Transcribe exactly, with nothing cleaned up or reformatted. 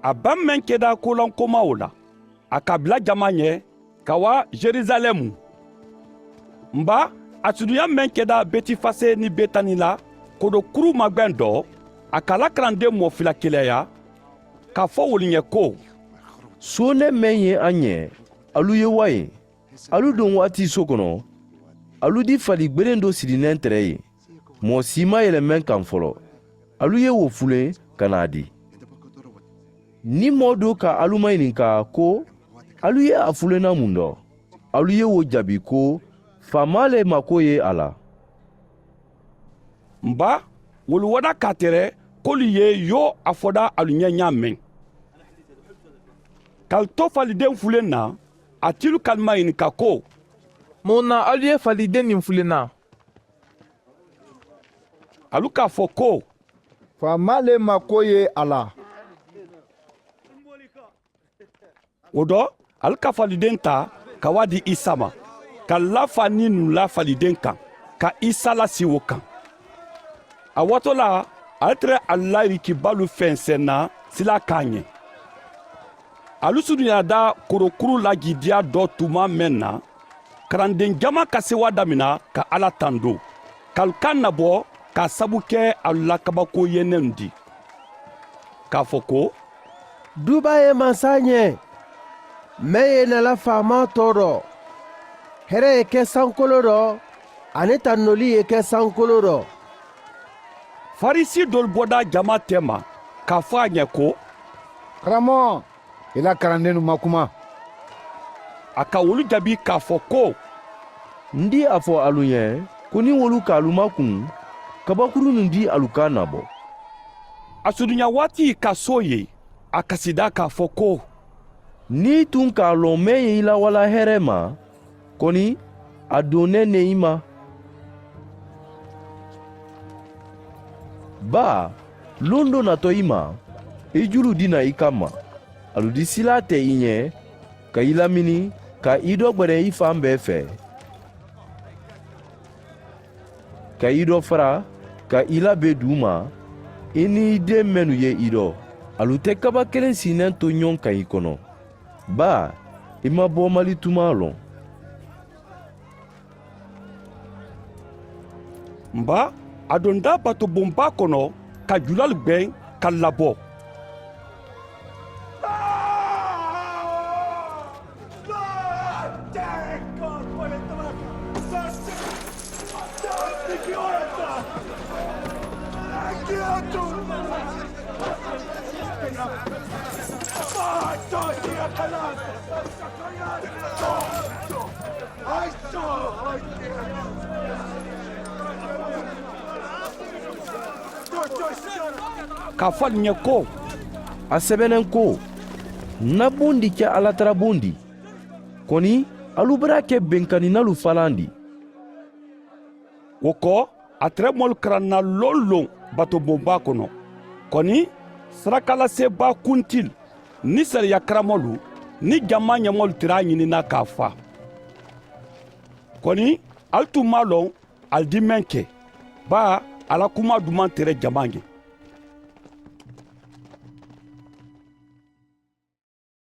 A baŋ meŋ keda kolankomawo la, a ka a bula jamaa ñe ka waa yerusalemu. M baa, a suduɲa meŋ keda betifase niŋ betani la kodo kuru magbeŋ do, a ka a la karandeŋ moo fula keleya ka a fo wolu ñe ko, soonee meŋ ye a ñee, alu ye wayi. Alu duŋ waati so kono, alu di fali gbereŋ do sirineŋ tere ye, moo si maŋ yele meŋ kaŋ folo. Alu ye wo fuleŋ ka naa a dii. Niŋ moo doo ka alu mayininka ko, alu ye a fuleŋ na muŋ do? Alu ye wo jaabi ko, faamaa le maakoo ye a la. M baa, wolu wada ka a tere ko alu ye yoo a foda alu ñe ñaameŋ. Ka alu to falideŋ fuleŋ na, a tilu ka alu mayininka ko, muŋ na alu ye falideŋ ñiŋ fuleŋ na? Alu ka a fo ko, faamaa le maakoo ye a la. Wo to, ali ka falideŋ taa ka wo a dii isa ma, ka ali lafaa niŋ nuŋ laa falideŋ kaŋ, ka isa lasii wo kaŋ. A waatoo la, ali tara ali la yirikibaalu fenseŋ na silaa kaañeŋ. Ali suduñata korokuru la jiidiyaa do tumaa meŋ na, karandeŋ jamaa ka seewaa damina ka alla tandoo, ka ali kaŋ nabo ka a sabu ke ali la kabakoo yeeneŋ di, ka a fo ko, duubaa ye mansaa ñee, meŋ ye ì na la faamaa tooroo. Here ye ke sankoloo do, aniŋ tandolii ye ke sankoloo do. Farisi doolu bota jamaa teema ka a fo a ñe ko, karammoo, i la karandennu ma kuma. A ka wolu jaabi ka a fo ko, n di a fo alu ñe ko niŋ wolu ka alu makunu, kabakurunnu di alu ka a nabo. A suduñawaati ka soo ye, a kasita ka a fo ko, niŋ i tuŋ ka a loŋ meŋ ye i lawala here ma, koni a doone ne i ma. Baa, londo nato i ma, i julu dina i kamma. Alu di silaa te i ñe, ka i lamini, ka i do gbere i faŋ bee fee, ka i do fara, ka i la bee duuma, i niŋ i deŋ mennu ye i do. Alu te kaba keleŋ siineŋ to ñoŋ kaŋ i kono. Baa, i ma boomali tumaa loŋ. M baa, a donta bato bonbaa kono, ka julaalu gbeŋ ka labo. Ka a fo ali ñe ko, a sebeneŋ ko, n na bondi ke alatara bondi. Koni, alu bara ke benkaninaalu falandi. Wo ko, a tere moolu karanna loŋ loŋ bato bonbaa kono. Koni, sarakalase baa kuntilu niŋ sariya karamoolu niŋ jamaa ñamoolu tera a ñininna ka a faa. Koni, ali tun maŋ a loŋ ali di meŋ ke, baa, a la kumaa dumaŋ tere jamaa ñe.